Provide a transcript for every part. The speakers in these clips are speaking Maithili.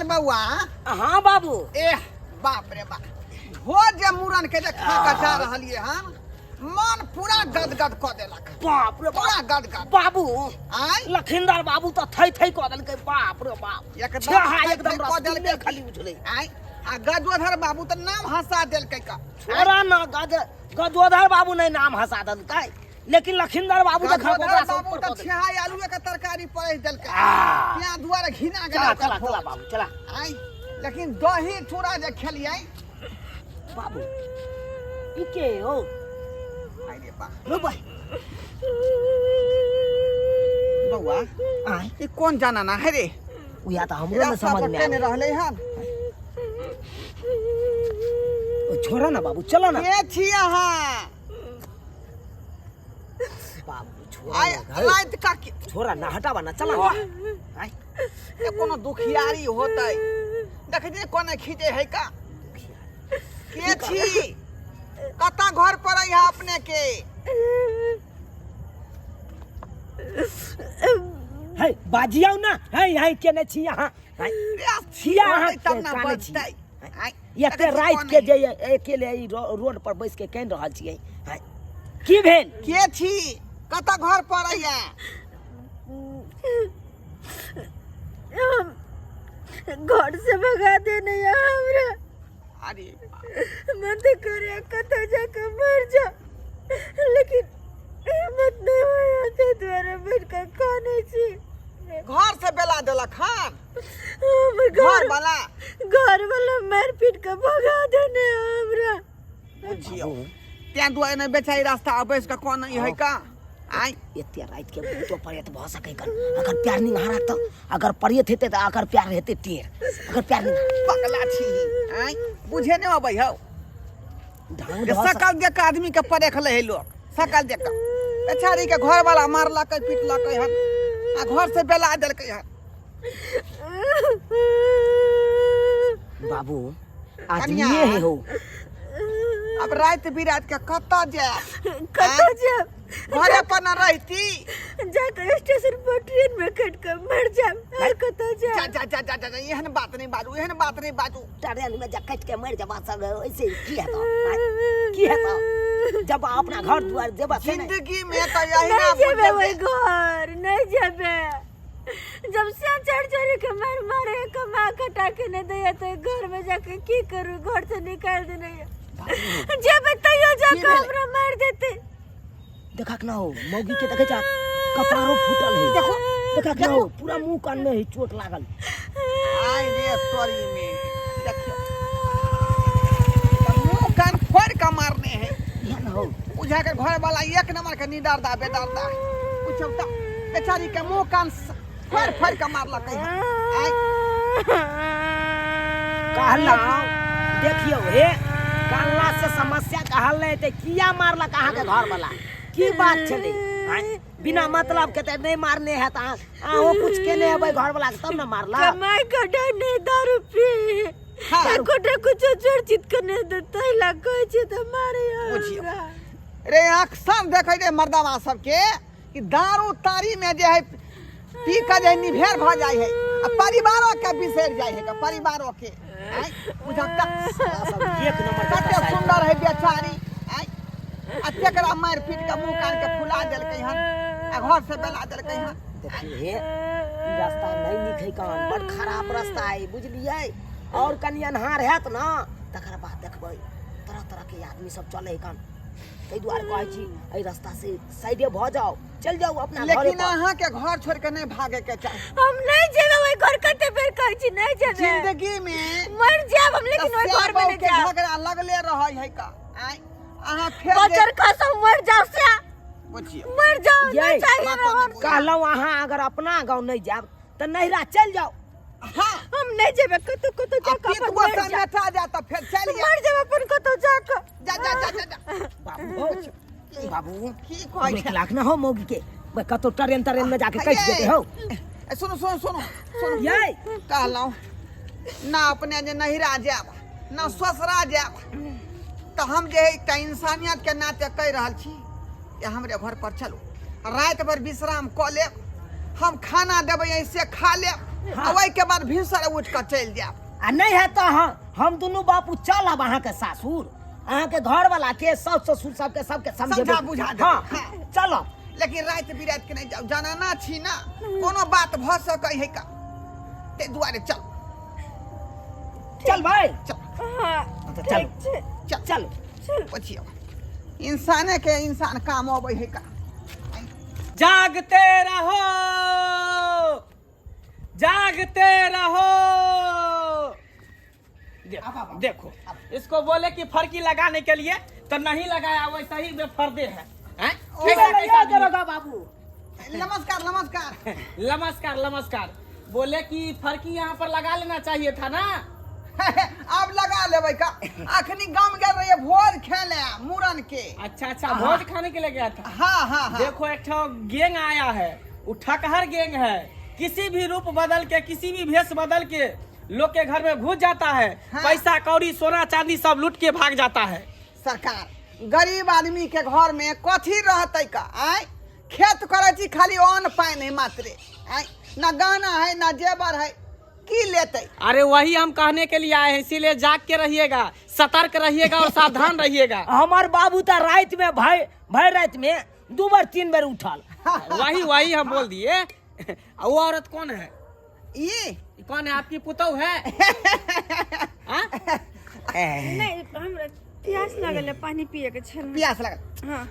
गोपाल बउआ। हाँ बाबू। एह बाप रे बाप, भोज जे मुड़न के जे खा के जा रहलिए हन, मन पूरा गदगद कऽ देलक। बाप रे बाप। पूरा गदगद। बाबू। आय। लखिंदर बाबू तो थई थई कऽ देलकै, बाप रे बाप। एकदम छेहा थई एकदम थई कऽ रसगुल्ले देलकै। खाली उछलै। आय, आ गजोधर बाबू तऽ नाम हंसा देलकै का। छोड़ा ना, गजोधर बाबू नहीं नाम हंसा देलकै, लेकिन लखिंदर बाबू देखा गजोधर ओकरा से बाबू ऊपर तऽ कऽ देलकै। छेहा आलूए के तरकारी परसि देलकै। आ। तें दुआरे घिना गेलै चला, ओकर चला, भोज। चला बाबू, चला। आय, लेकिन दही चूड़ा जे खेलियै। बाबू, ई के हो? आय रे बा। रो भाई। बौआ, आय। ई कोन जाना ना है रे? उया तऽ हमरो ने रास्ता समझ पर में केने आबै। रहलै हन। ओ छोड़ा ना बाबू, चलो ना। के छी अहाँ? बाबू, छोड़ा आय, ना, है। राति का के- छोड़ा ना, हटावा ना, चला ना। आय। ए, कोनो दुखियारी होतै। देखै छियै कोने खींचे है का? के छी? कतऽ घर पर है अपने के? है, बाजियौ ना, है, है, केने छी अहाँ? है, रे, छिया अहाँ होतै तब ना कानै छी। बजतै। आय, एते देखै छी राति कोन के है? जे अकेले ई रोड पर बैस के कानि रहल छियै। है, की भेल? के छी? कतऽ घर पर है? हम घर से भगा देने या हमरा। अरे मन तो करे कतौ जाके मर जा, लेकिन हिम्मत नहीं होया, ताहि दुआरे बैठ के कानै छी। घर से बेला देलक हन? हमर घर घर वाला? घर वाला मारि पीट के भगा देने हमरा। बुझियौ, तें दुआरे ने बेचारी रास्ता बैस के कोन है का? आय। एते राति के भूतो प्रेत भऽ सकै कन। अगर प्यार निहारा तऽ अगर प्रेत हेतै तऽ अगर प्यार हेतै टेर। अगर प्यार निहारा। पगला छी। आय, बुझे नहि अबै हौ। ढंग जे भऽ सकै। सकल देख के आदमी के परेख लै है लोग, सकल देख के। बेचारी के घर वाला मारलकै पीटलकै हन आ घर से बेला देलकै हन। बाबू, कनिया। आदमीए है हो। अब राति बिराति के कतऽ जायब? कतऽ जायब? घरे पर न रहती। जाकर स्टेशन पर ट्रेन में कट के मर जायब, और कतऽ जा, जायब? जा, जा, जा, जा, जा, एहन बात नहीं बाजू, एहन बात नहीं बाजू। ट्रेन में जा कट के मर जबा सब ऐसे की हेतौ? की हेतौ? जब अपना घर दुआर जेबा से नहीं। जिंदगी में तो यही नहीं ना जेबे बुझल ओहि जे- घर, नहीं जेबे। जब से चढ़ चढ़ के मार मारे कमा खटा के नहीं दैया तो घर में जाके की करू? घर से निकाल देने जेबे तैयो जाके की भेलै? हमरा मार देते। देखा ना हो, मौगी के देखे जा कपारो फूटल है। देखो, देखा ना हो, पूरा मुंह कान में ही चोट लागल। आय रे तोरी में देखियो, तो मुंह कान फोड़ के मारने है। इहा ना हो। बुझा के घर वाला एक नंबर के निडरदा बेदरदा। पूछब त बेचारी के मुंह कान फोड़ फोड़ के मारलकै हन। आय। कहलहुँ देखियौ हे, कहला से समस्या कहल नहीं ते किया मारलक अहाँके घर वाला? की बात छलै? आँय, बिना मतलब के तऽ नहि मारने हैत। अहाँ कुछ केने हेबै घर वाला के तब ने मारलक। कमाई कटाई नहीं, दारू पी। हाँ। एकोटा कुछो चोर चित के नहीं दे, ताहि ला कहै छै तऽ मारे बुझियौ। हमरा। रे अक्सर देखै रे मर्दावा सबके कि दारू तारी में जे है पी के जे निभेर भऽ जाइ है आ परिवारो के बिसरि जाइ है, परिवारो के। आँय, बुझक तऽ सब एक नंबर के कते कसाई। सुंदर है बेचारी। आँय, आ तेकरा मारि पीट के मुंह कान के फुला देलकै हन आ घर से बेला देलकै हन। देखियौ हे, ई रास्ता नहि नीक है कान, बड़ खराब रास्ता है, बुझलियै? और कनि अन्हार हैत ना तकर बाद देखबै तरह तरह के आदमी सब चलै है कान। ताहि दुआरे कहै छी एहि रास्ता से साइडे भऽ जाउ, चलि जाउ अपना घरे लेकिन पर। अहाँ के घर छोड़ के नहीं भागे के चाही। हम नहीं जेबै ओहि घर, कते बेर कहै छी नहीं जेबै। जिंदगी में मर जायब हम, लेकिन ओहि घर में नहीं के जायब। झगड़ा लगले रहै है का। आँय, अहाँ फेर बजर खसम मर जाओ से। बुझियौ। मर जाओ, ये, नहीं चाहिए बात हमरा। नहीं। कहलहुँ अहाँ अगर अपना गाँव नहीं जायब तऽ नैहरा चलि जाउ। हाँ। हम नहीं जेबै कतौ, कतौ आ जाके पीत अपन गोसा मर जायब। मेटा जा तऽ फेर चलि मर जायब अपन कतौ जाके। जा, जा, जा, जा, जा। बाबू हो, बाबू। की कहै एक छै? लाख ना हो मौगी के, बे कतौ ट्रेन तरेन में जाके कटि जेतै हौ। ए, सुनू, सुनू, सुनू, सुनू। यै। कहलहुँ ना अपने जे नैहरा जायब ना ससुरा जायब, तऽ हम जे है एकटा इंसानियत के नाते कहि रहल छी कि हमरे घर पर चलू, राति भरि विश्राम कऽ लेब, हम खाना देबै ऐसे खा लेब। आ ओहिके बाद भिनसर उठि कऽ चलि जायब। आ नहि हैत तऽ हम दुनू बापू चलब अहाँके सासुर, अहाँके घरवाला के सास ससुर सबके सबके समझेबै। समझा बुझा देबै। हाँ, हाँ। चलब। लेकिन राति बिराति के नहि जाउ, जनाना छी ना, कोनो बात भऽ सकै है का, ताहि दुआरे चल। चल भाई। चल। हाँ, तऽ चल। ठीक छै। चल। चल। चल। बचियौ, इंसाने के इंसान काम अबै है का। जागते रहो, जागते रहो। देखो, देखो इसको बोले कि फरकी लगाने के लिए तो नहीं लगाया, वैसा ही बेफर्दे है, हैं? कैसा कैसा आदमी है? दरोगा बाबू। नमस्कार नमस्कार। नमस्कार नमस्कार। बोले कि फरकी यहाँ पर लगा लेना चाहिए था ना। आब लगा लेबै का, अखनी गाम गेल रहिए भोज खेले मुड़न के। अच्छा अच्छा, भोज खाने के लिए गया था। हाँ हाँ हाँ। देखो एक ठो गैंग आया है, वो ठकहर गैंग है, किसी भी रूप बदल के किसी भी भेष बदल के लोग के घर में घुस जाता है। हाँ। पैसा कौड़ी सोना चांदी सब लूट के भाग जाता है। सरकार गरीब आदमी के घर में कथी रहतै का? आय खेत करै छी खाली अन्न पानि है मात्रे, आय ना गहना है ना जेवर है, की लेतै? अरे वही हम कहने के लिए आए हैं, इसीलिए जाग के रहिएगा, सतर्क रहिएगा और सावधान रहिएगा। हमर बाबू तऽ राति में भय भर राति में 2 बेर 3 बेर उठल। वही वही हम बोल दिए। वो औरत कौन है? ई कौन है? आपकी पुतहु है? हाँ? नहीं, हमरा प्यास लागल है, पानी पिए के छै। प्यास लागल? हाँ।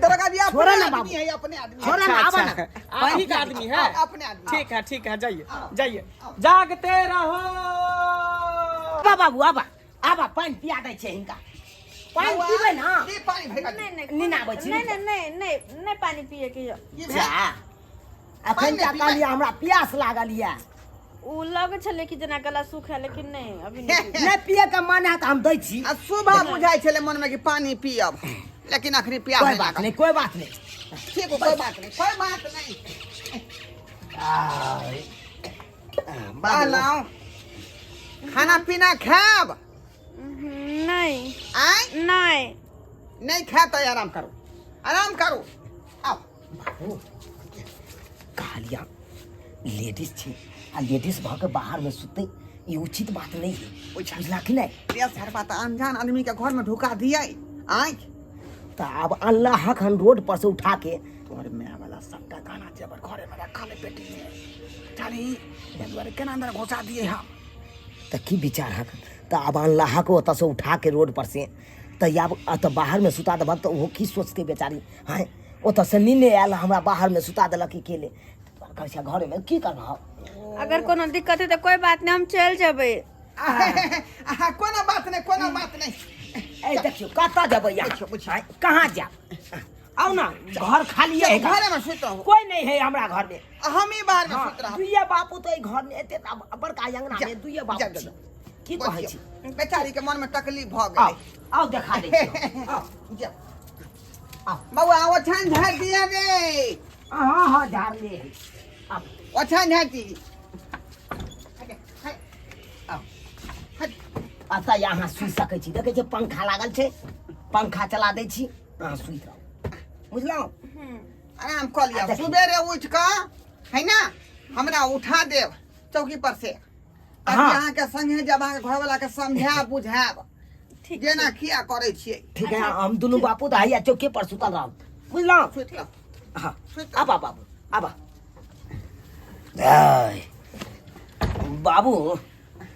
दरोगा जी अपने छोड़ो ना आदमी बाबू। है, अपने आदमी। छोड़ो ना, अच्छा, आवा ना। अच्छा। आप ही का आदमी है? अपने आदमी। ठीक है ठीक है, जाइए जाइए, जागते रहो। आबा बाबू आबा आबा, पानि पिया दै छै हिनका। पानि बौआ, पीबै ना? की पानि भरि नहीं नहीं, नींद आबै छै। नहीं नहीं नहीं नहीं नहीं, पानी पिए के यऽ। की भेल? जा अखन पानि तऽ नहि पीबै? कहलियै हमरा प्यास लागल यऽ। उ लग छलै कि जेना गला सूखा, लेकिन नहीं अभी नहीं पीबै। नहि पिए के मन है तऽ हम दै छी। आ सुबह बुझाइ छलै मनमे कि पानि पियब, लेकिन अखनी प्यास कोई नहि बात लागल। नहीं, कोई बात नहीं। ठीक, कोई बात नहीं, कोई बात नहीं। आय। बाबू। कहलहुँ खाना पीना खायब? नहीं। आय? नहीं। नहीं खायब तऽ आराम करू, आराम करू, आउ। बाबू कहलिया लेडीज छी आ लेडीज भऽ के बाहर में सुतै ई उचित बात नहीं है, बुझला कि नहीं? प्रिया सरबा तऽ अनजान आदमी के घर में ढुका दियै आँखि। तऽ आब अनला हन रोड पर से उठा के। तोहर माय वाला सबटा गहना जेवर घरे में रखल है पेटी में, चली एहि दुआरे केना अंदर घुसा दियै हम? तऽ की विचार हक? तऽ आब अनला हक ओतऽ से उठा के रोड पर से, तऽ आब एतऽ बाहर में सुता देबक तऽ ओहो की सोचतै बेचारी? हाँ, ओतऽ से नीने आयल, हमरा बाहर में सुता देलक अकेले, कहै छै घरे में की करबह? अगर कोनो दिक्कत है तऽ कोई बात नहीं, हम चलि जेबै। आहा, कोनो बात नहीं, कोनो बात नहीं। ए देखियौ कतऽ जेबै अहाँ? बुझियौ, बुझियौ। आँय, कहाँ जायब? आउ ना, घर खाली है। घरे में सुति रहू। कोई नहीं है हमरा घर में। हम ही बाहर में हाँ, सुति रहब। दुइये बापू तो एहि घर में एते बड़का अंगना में दुइये बापू जा, जा, छी। जा। की कहै छी? बेचारी के मन में तकलीफ भऽ आउ गेलै। आउ देखा दै छी। आउ। जा। आउ। बौआ ओछान झाड़ि दिअ रे। हाँ हाँ झाड़ले है। आउ। ओछान झाड़ि दी। आउ। एतऽ अहाँ सुति सकै छी, देखै छियै पंखा लागल छै, पंखा चला दै छी, अहाँ सुति रहू, बुझलहुँ? आराम कऽ लिअ। आ देखियौ। सुबेरे उठि कऽ है ना हमरा उठा देब चौकी पर से, ताकि हाँ। अहाँके संगे जब अहाँके घरवाला के समझायब बुझायब ठीक। जेना किया करै छियै। ठीक है, हम दुनू बापू तऽ हैया चौके पर सुतल रहब, बुझलहुँ? सुति रहू। हाँ। सुति रहू। आबा बाबू आबा। आय, बाबू।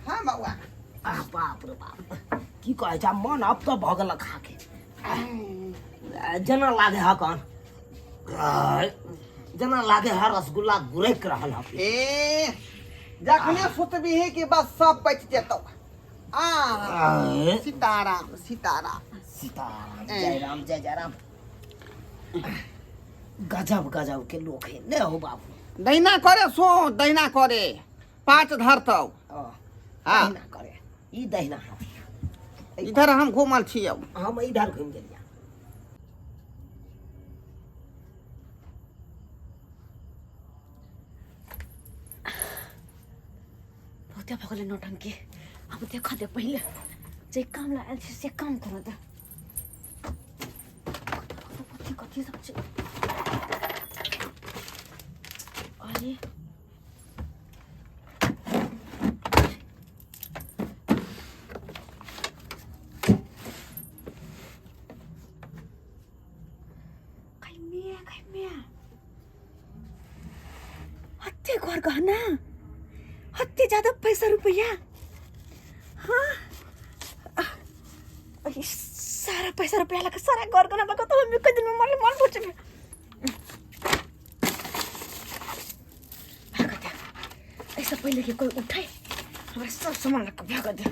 हाँ बौआ। आ बाप रे बाप, की कहै छै, मन अब तऽ भऽ गेल खाके, जेना लागे हकन, आय, जेना लागे है रसगुल्ला गुरैक रहल हक। ए जखने सुतबिही कि बस सब पचि जेतौ। आ आय, सीताराम सीताराम। सीताराम जय राम जय जय राम। गजब गजब के लोग है ने हो बाबू। दहिना करे सो, दहिना करे पाँच धरतौ। ओ, हाँ। दहिना करे, ई दहिना हाथ। इधर हम घूमल छियौ। हम इधर घुमि गेलियै। बहुते भऽ गेलै नौटंकी, आब देखऽ दे पहिले जे काम ला आयल छी से काम करऽ दे। कथी कथी सब छै? अरे गहना, हत्ते ज्यादा पैसा रुपया। हाँ, ई सारा पैसा रुपया लगा सारा घर गहना लगा तो हम एक दिन में मरले मन पूछे भाग दे। ऐसा पहले कि कोई उठाए हमरा सब सामान लगा भाग दे।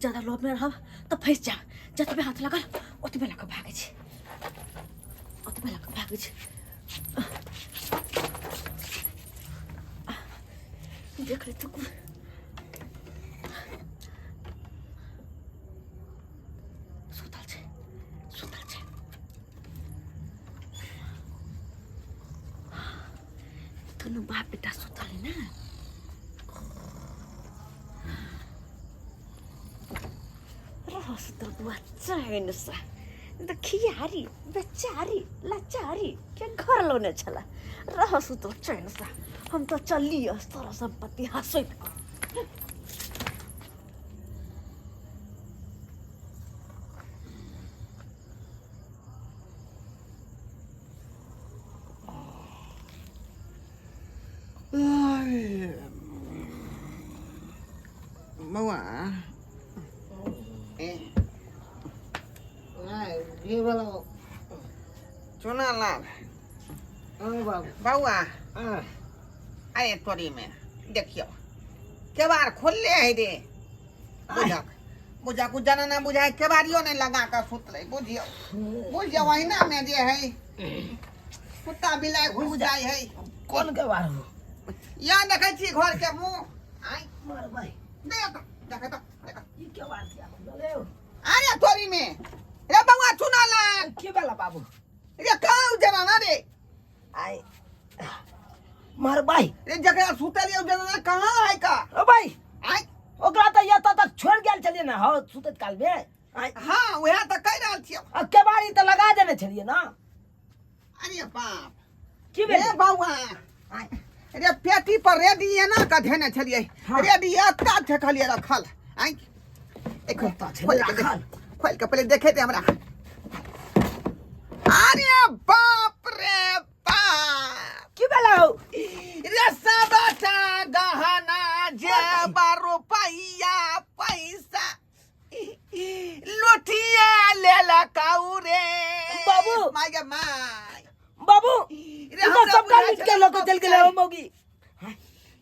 ज्यादा लोभ में रहब तो फंस जा। जतबे हाथ लगल ओतबे लऽ कऽ भागै छी, ओतबे लऽ कऽ भागै छी। देख ले तो सुतल छै, सुतल छै। दुनू बाप बेटा सुतल है ना। रह सुतल बुआ चैन से। दुखियारी बेचारी लाचारी के घर लौने छला। रह सुतल चैन से, हम तो चलिए सारा संपत्ति हंसैत कऽ। बौआ ए की भेलौ? चुना लाल। हँ बाबू। बौआ। हँ। अरे तोरी में देखियो केबाड़ खोलले है रे। बुझक बुझक उ जना ना बुझाय केबाड़ियो नहीं लगा के सुतले। बुझियो बुझियो वहिना में जे है कुत्ता बिलाइ घुस जाय है। कोन केबाड़ हो? या देखै छी घर के मुंह। आइ मारबै। देख देख तो देख। ई केबाड़ किया खुलले हो? अरे तोरी में रे बौआ चुना लाल। की भेला बाबू? रे कहू जनाना रे। आइ मारबै। रे जकरा सुतल उ जनाना कहाँ है का? ओ भाई। आइ ओकरा तऽ एतऽ तक छोड़ि गेल छलियै ने हौ सुतैत काल में। आइ हाँ वएह तऽ कहि रहल छियौ। आ केबाड़ी तऽ लगा देने छलियै ना। अरे बाप की भेल? रे बौआ। आइ रे पेटी पर रेडी एना कऽ धेने छलियै। हाँ। रेडी एतऽ देखलियै रखल। आइ एक कतऽ छलै खोलि के देख, रखल? खोलि के पहिले देखे दे हमरा। अरे बाप रे बाप। की भेलै हौ? रे सबटा गहना जेबर रुपैया पैसा लुटिया लेलकौ रे। बाबू। My गे my. बाबू, रे ई तऽ हमरा सबटा बुझाइ लूटि के छलै लऽ कऽ चलि गेलै हौ मौगी।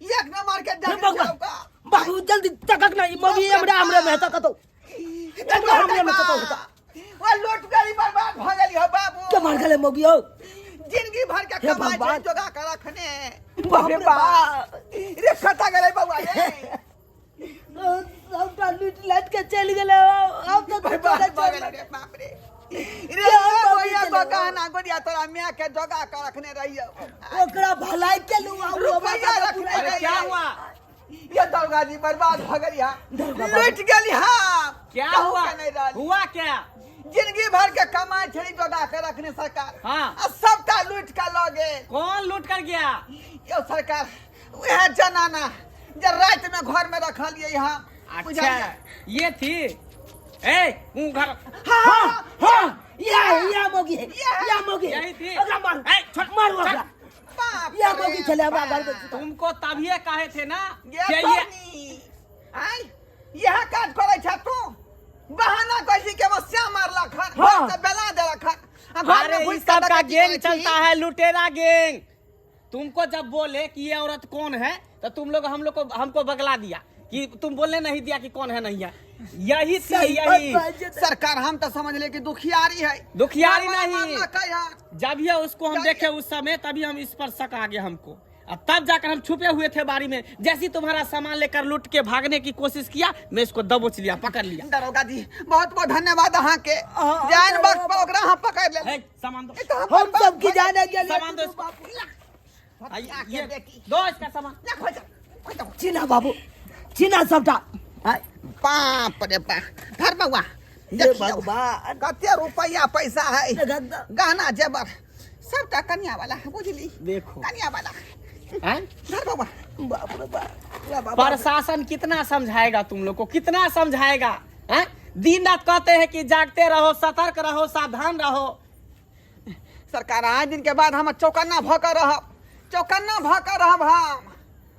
एक नंबर के हे डर भगवान। छौ का। बाबू जल्दी तकक ना, ई मौगी बाप रे हमरा हमरे में बाप। हेतऽ कतौ। हमरा हमरे में कतौ हेतऽ। ओ लूट गई बर्बाद भऽ गेली हो बाबू। के मार गेलै मौगी हौ? जिंदगी भर के हे कमाई छै भगवान। जोगा के रखने। बाप रे बाप। रे कतऽ गेलै बौआ रे? सबटा लूटि लाटि के चलि गेलै हौ। आब तऽ बर्बाद कुछो भऽ नहि गेलै छोड़लक। रे बाप रे। रे के हम बाबू बौआ चलि गहना गुड़िया तोरा माय के जोगा के रखने रहियौ। ओकरा भलाई केलू आ उ हमरा रुपैया सबके रखने पुराइ अरे रहियै। क्या हुआ? ये दरोगा जी बर्बाद भऽ गेली हँ। दरोगा बाबू। लूटि गेली हँ। क्या कहू हुआ? के नहि रहली। हुआ क्या? जिंदगी भर के कमाई छली जोगा के रखने सरकार। हाँ। आ सबटा लूटि के लऽ गेल। कौन लूट कर गया? यौ सरकार वएह जनाना जे राति में घर में रखलियै हँ। अच्छा ये थी। ए तू घर। हाँ हाँ या मौगी है, या। या मौगी है। यही थी। ओकरा मारू। ए, छोड़, मारू छोड़। ओकरा। बाप या रे मौगी छलै हमरा घर में। बाप। तुमको तभिए कहे थे ना ये कि ये तोनी। आँय, इएह काज करै छ तू? बहाना कहै छी कि हमर श्याम मारलक हन, हाँ। घर से बेला देलक हन, आ घर में अरे घुसि इस कऽ सब का डकैती गैंग करै छी। चलता है, लुटेरा गैंग। तुमको जब बोले कि ये औरत कौन है तो तुम लोग हम लोग को हमको बगला दिया कि तुम बोलने नहीं दिया कि कौन है नहीं है। यही थी, सही यही। बात बात है। सरकार हम तो समझ ले कि दुखियारी है। दुखियारी मारला नहीं। मारलकै हन। जब ये उसको हम देखे उस समय तभी हम इस पर शक आ गया हमको। अब तब जाकर हम छुपे हुए थे बारी में। जैसे ही तुम्हारा सामान लेकर लूट के भागने की कोशिश किया, मैं इसको दबोच लिया, पकड़ लिया। दरोगा जी बहुत बहुत धन्यवाद अहाँ के। हाँ, जान दरोगा वक्त पर ओकरा हम पकड़ ले। ए, सामान दो। ए, तो हम बर्बाद सब की भऽ जाने गेलियै। सामान दो इसको। गेल। आ, ये ये बेटी। दो इसका सामान। ला, खोल जा, खोल जा। चिन्ह बाबू, चिन्ह सबटा। आय। बाप रे बाप। धर बौआ। हे देखियौ। भगवान। कते रुपैया पैसा है, देखक। गहना जेवर सबटा कनिया वाला है, बुझली? देखो। कनिया वाला। हैं? धर बौआ। बाप रे बाप ला बाबा। प्रशासन कितना समझाएगा तुम लोग को, कितना समझाएगा हैं? दिन रात कहते हैं कि जागते रहो, सतर्क रहो, सावधान रहो। सरकार आए दिन के बाद हम चौकन्ना भऽ कऽ रहब, चौकन्ना भऽ कऽ रहब हम,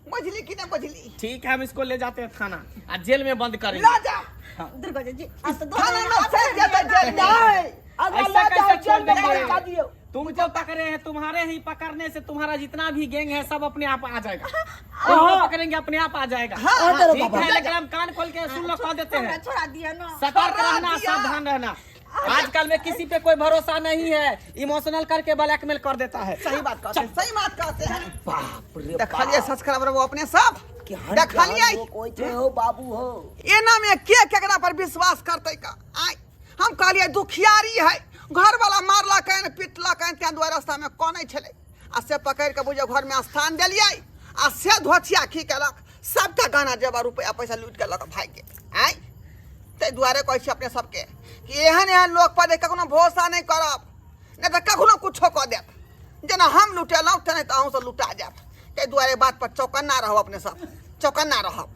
बुझली कि नहीं बुझली? ठीक है, हम इसको ले जाते हैं थाना आ जेल में बंद करेंगे। ला जाओ। दुर्गा जी आ तो थाना में चल जेतै जेल में। नहीं, अगर ऐसा ला जाओ कैसे छोड़ जेल में देंगे? बंद कर दियो। तुमको पकड़े हैं, तुम्हारे ही पकड़ने से तुम्हारा जितना भी गैंग है सब अपने आप आ जाएगा। तुमको पकड़ेंगे अपने आप आ जाएगा। हाँ, हाँ, ठीक बाबा। है, लेकिन हम कान खोल के सुन लो, कह देते हमरा हैं, छोड़ा दिया ना। सतर्क रहना, दिया। सावधान रहना। आजकल में किसी पे कोई भरोसा नहीं है, इमोशनल करके ब्लैकमेल कर देता है। सही बात कहते हैं, सही बात कहते हैं। बाप रे देखलिए बाप। सब्सक्राइबर वो अपने सब केहन देखलिए केहन लोक होइ छै हो बाबू हो। एना में के केकरा पर विश्वास करते का? आय हम कहलिए दुखियारी है, घर वाला मारलकनि पिटलकनि, तें दुआरे रास्ता में कनै छलै आ से पकड़ि के बुझियौ घर में स्थान देलियै आ से धोछिया की केलक, सबटा गहना जेवर रुपया पैसा लूटि के लऽ कऽ भागि गेल। आय ताहि दुआरे कहै छी अपने सबके कि एहन एहन लोक पर कखनो भरोसा नहि करब, नहि तऽ कखनो कुछो कऽ देत। जेना हम लुटेलहुँ तेना तऽ अहूँसँ लुटा जायत। ताहि दुआरे बात पर चौकन्ना रहब, अपने सब चौकन्ना रहब।